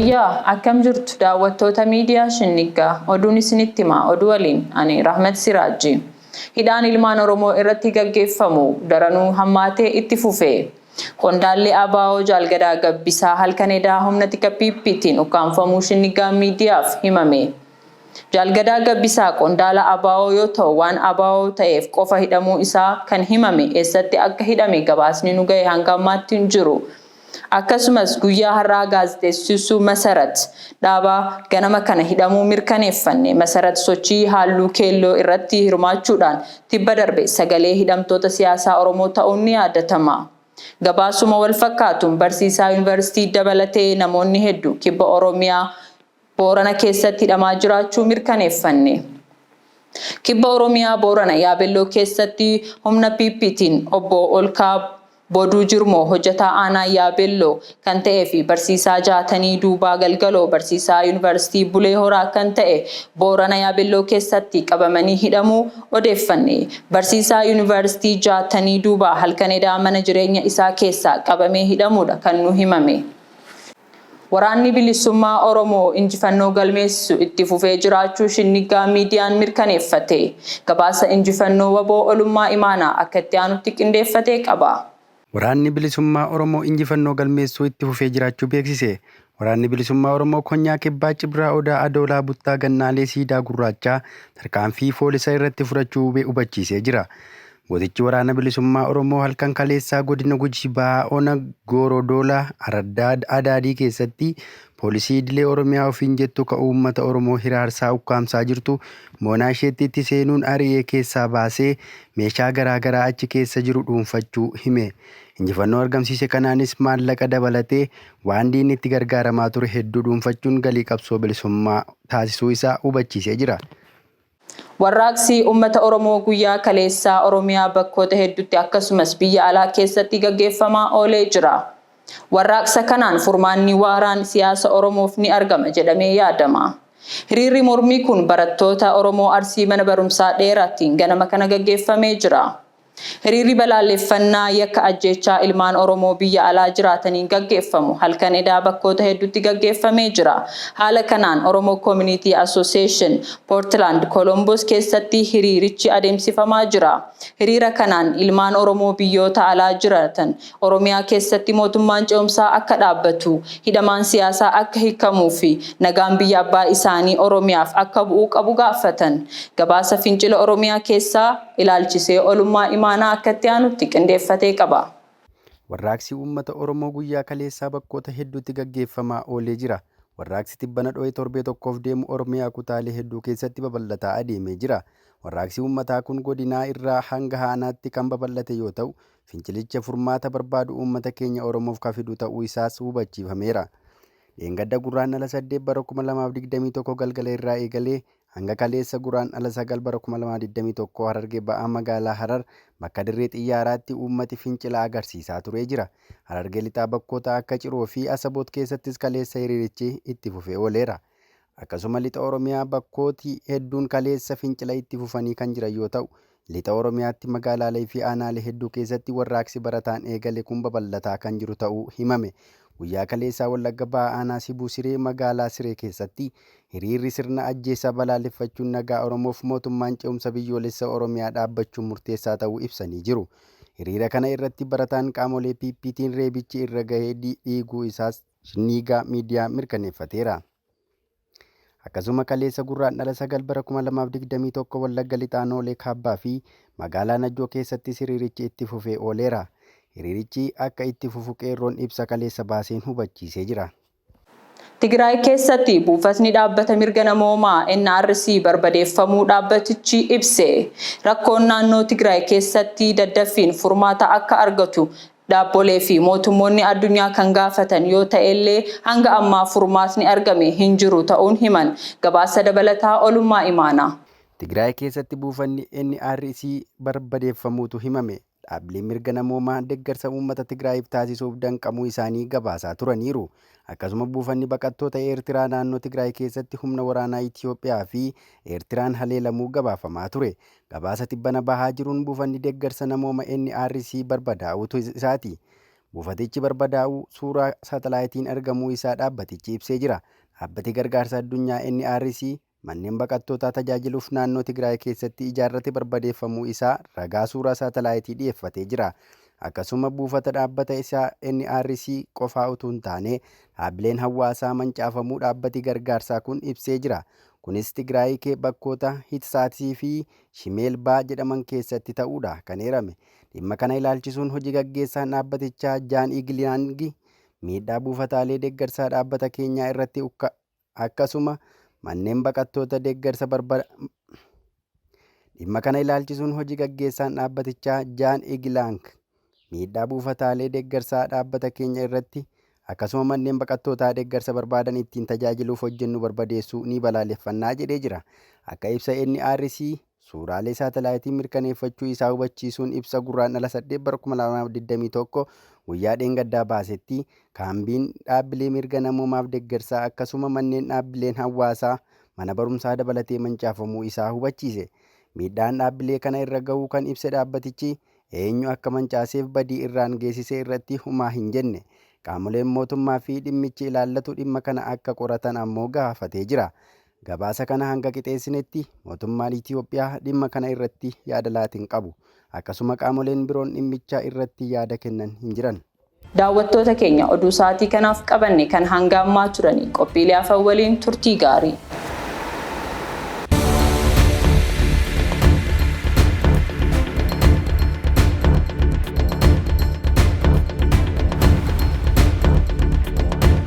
Yooyyaa akkam jirtu daawwattoota miidiyaa Shinniggaa oduun isinitti hima oduu waliin ani Rahmat Siraajji. Hidhaan ilmaan Oromoo irratti gaggeeffamu daranuu hammaatee itti fufe. Qondaalli ABO Jaal Gadaa Gabbisaa halkan edaa humna tika PPtiin ukkaamfamuu Shinniggaa miidiyaaf himame. Jaal Gadaa Gabbisaa qondaala ABO yoo ta'u waan ABO ta'eef qofa hidhamuu isaa kan himame eessatti akka hidhame gabaasni nu gahe hanga ammaatti hin jiru. Akkasumas guyyaa har'aa gaazexeessisuu Masarat Dhaabaa ganama kana hidhamuu mirkaneeffanne. Masarat sochii haalluu keelloo irratti hirmaachuudhaan tibba darbe sagalee hidhamtoota siyaasaa Oromoo ta'uun ni yaadatama. Gabaasuma walfakkaatuun barsiisaa Yuunivarsiitii dabalatee namoonni heddu Kibba Oromiyaa Boorana keessatti hidhamaa jiraachuu mirkaneeffanne. Kibba Oromiyaa Boorana Yaabelloo keessatti humna PPtiin Obbo Olkaa Boduu Jirmoo hojjetaa aanaa Yaabelloo kan ta'ee fi barsiisaa Jaatanii Duubaa Galgaloo barsiisaa Yuunivarsiitii Bulee Horaa kan ta'e Boorana Yaabelloo keessatti qabamanii hidhamuu odeeffanne. Barsiisaa Yuunivarsiitii Jaatanii Duubaa halkan edaa mana jireenya isaa keessaa qabamee hidhamuudha kan nu himame. Waraanni Bilisummaa Oromoo injifannoo galmeessisu itti fufee jiraachuu Shinniggaa Miidiyaan mirkaneeffate. Gabaasa injifannoo wbo Olummaa Imaanaa akka itti aanutti qindeeffate qaba. Waraanni Bilisummaa Oromoo injifannoo galmeessuu itti fufee jiraachuu beeksise. Waraanni Bilisummaa Oromoo Konyaa Kibbaa Cibraa Odaa Adoolaa Buttaa Gannaalee Siidaa Gurraachaa tarkaanfii foolisa irratti fudhachuu hubachiisee jira. Gootichi Waraana Bilisummaa Oromoo halkan kaleessaa godina Gujii Bahaa ona Goorodoolaa araddaa Adaadii keessatti poolisii idilee Oromiyaa ofiin jettu ka uummata Oromoo hiraarsaa ukkaamsaa jirtu moonaa isheetti itti seenuun ari'ee keessaa baasee meeshaa garaa garaa achi keessa jiru dhuunfachuu hime. Injifannoo argamsiise kanaanis maallaqa dabalatee waan diinni itti gargaaramaa ture hedduu dhuunfachuun galii qabsoo bilisummaa taasisuu isaa hubachiisee jira. Warraaqsi ummata Oromoo guyyaa kaleessaa Oromiyaa bakkoota heddutti akkasumas biyya alaa keessatti gaggeeffamaa oolee jira. Warraaqsa kanaan furmaanni waaraan siyaasa Oromoof ni argama jedhamee yaadama. Hiriirri mormii kun barattoota Oromoo Arsii mana barumsaa Dheeraattiin ganama kana gaggeeffamee jira. Hiriirri balaaleffannaa yakka ajjeechaa ilmaan Oromoo biyya alaa jiraataniin gaggeeffamu halkan edaa bakkoota heddutti gaggeeffamee jira. Haala kanaan Oromo Community Association Portland Columbus keessatti hiriirichi adeemsifamaa jira. Hiriira kanaan ilmaan Oromoo biyyoota alaa jiratan Oromiyaa keessatti mootummaan ce'umsaa akka dhaabbatu, hidhamaan siyaasaa akka hikkamuu fi nagaan biyya abbaa isaanii Oromiyaaf akka bu'uu qabu gaafatan. Gabaasa fincila Oromiyaa keessaa ilaalchisee Olummaa Imaanaa akka itti aanutti qindeeffatee qaba. Warraaqsi uummata Oromoo guyyaa kaleessaa bakkoota hedduutti gaggeeffamaa oolee jira. Warraaqsi tibbana dho'e torbee tokkoof deemu Oromiyaa kutaalee hedduu keessatti babal'ataa adeemee jira. Warraaqsi uummataa kun godinaa irraa hanga aanaatti kan babal'ate yoo ta'u, Fincilicha furmaata barbaadu uummata keenya Oromoof ka fidu ta'uu isaas hubachiifameera. Dheengadda Gurraandhala 8 bara 2021 galgala irraa eegalee hanga kaleessa Guraandhala 9 bara 2021 Harargee Ba'aa magaalaa Harar bakka dirree xiyyaaraatti uummati fincila agarsiisaa turee jira. Harargee Lixaa bakkoota akka Ciroo fi Asaboot keessattis kaleessa hiriirichi itti fufee ooleera. Akkasuma Lixa Oromiyaa bakkooti hedduun kaleessa fincila itti fufanii kan jiran yoo ta'u, Lixa Oromiyaatti magaalaalee fi aanaalee hedduu keessatti warraaqsi barataan eegale kun babal'ataa kan jiru ta'uu himame. Guyyaa kaleessaa Wallagga Bahaa Aanaa Sibuu Siree magaalaa Siree keessatti hiriirri sirna ajjeessaa balaaleffachuun nagaa Oromoof mootummaan ce'umsa biyyoolessa Oromiyaa dhaabbachuun murteessaa ta'uu ibsanii jiru. Hiriira kana irratti barataan qaamolee PPtiin reebichi irra gahee dhiiguu isaas Shinniigaa Miidiyaa mirkaneeffateera. Akkasuma kaleessa Gurraandhala 9 bara 2021 Wallagga Lixaa Noolee Kaabbaa fi magaalaa Najjoo keessattis hiriirichi itti fufee ooleera. Hiriirichi akka itti fufu Qeerroon ibsa kaleessa baaseen hubachiisee jira. Tigraay keessatti buufatni dhaabbata mirga namoomaa NRC barbadeeffamuu dhaabbatichi ibse. Rakkoon naannoo Tigraay keessatti daddaffiin furmaata akka argatu Dhaabbolee fi mootummoonni addunyaa kan gaafatan yoo ta'ellee hanga ammaa furmaatni argame hin jiru ta'uun himan. Gabaasa dabalataa Olummaa Imaanaa. Tigraay keessatti buufanni NRC barbadeeffamuutu himame. Dhaabbileen mirga namoomaa deggarsa uummata Tigraayiif taasisuuf danqamuu isaanii gabaasaa turaniiru. Akkasuma buufanni baqattoota Eertiraa naannoo Tigraay keessatti humna waraanaa Itiyoophiyaa fi Eertiraan haleelamuu gabaafamaa ture. Gabaasa tibbana bahaa jiruun buufanni deeggarsa namooma NRC barbadaa'uutu isaati. Buufatichi barbadaa'uu suuraa saatalaayitiin argamuu isaa dhaabbatichi ibsee jira. Dhaabbati gargaarsa addunyaa NRC manneen baqattootaa tajaajiluuf naannoo Tigraay keessatti ijaarrate barbadeeffamuu isaa ragaa suuraa saatalaayitii dhiyeeffatee jira. Akkasuma buufata dhaabbata isaa NRC qofaa utuu hin taane dhaabbileen hawaasaa mancaafamuu dhaabbati gargaarsaa kun ibsee jira. Kunis Tigraay bakkoota Hitsaatii fi Shimeelbaa jedhaman keessatti ta'uudha kan eerame. Dhimma kana ilaalchisuun hojii gaggeessaan dhaabbatichaa Jaan Igilaangi miidhaa buufataalee deeggarsaa dhaabbata keenyaa irratti akkasuma manneen baqattoota deeggarsa barbaada. Dhimma kana ilaalchisuun hojii gaggeessaan dhaabbatichaa Jaan Igilaang miidhaa buufataalee deeggarsaa dhaabbata keenya irratti akkasuma manneen baqattootaa deeggarsa barbaadan ittiin tajaajiluuf hojjennu barbadeessuu ni balaaleffannaa jedhee jira. Akka ibsa NRC suuraalee saatalaayitii mirkaneeffachuu isaa hubachiisuun ibsa Guraandhala 8 bara 2021 guyyaa dheengaddaa baasetti kaambiin dhaabbilee mirga namoomaaf deeggarsaa akkasuma manneen dhaabbileen hawaasaa mana barumsaa dabalatee mancaafamuu isaa hubachiise. Miidhaan dhaabbilee kana irra gahuu kan ibse dhaabbatichi eenyu akka mancaaseef badii irraan geessise irratti humaa hin jenne. Qaamoleen mootummaa fi dhimmichi ilaallatu dhimma kana akka qoratan ammoo gaafatee jira. Gabaasa kana hanga qixeessinetti mootummaan Itiyoophiyaa dhimma kana irratti yaada laatiin qabu. Akkasuma qaamoleen biroon dhimmicha irratti yaada kennan hin jiran. Daawwattoota keenya, oduu sa'aatii kanaaf qabanne kan hanga ammaa turanii. Qophiilee hafan waliin turtii gaarii.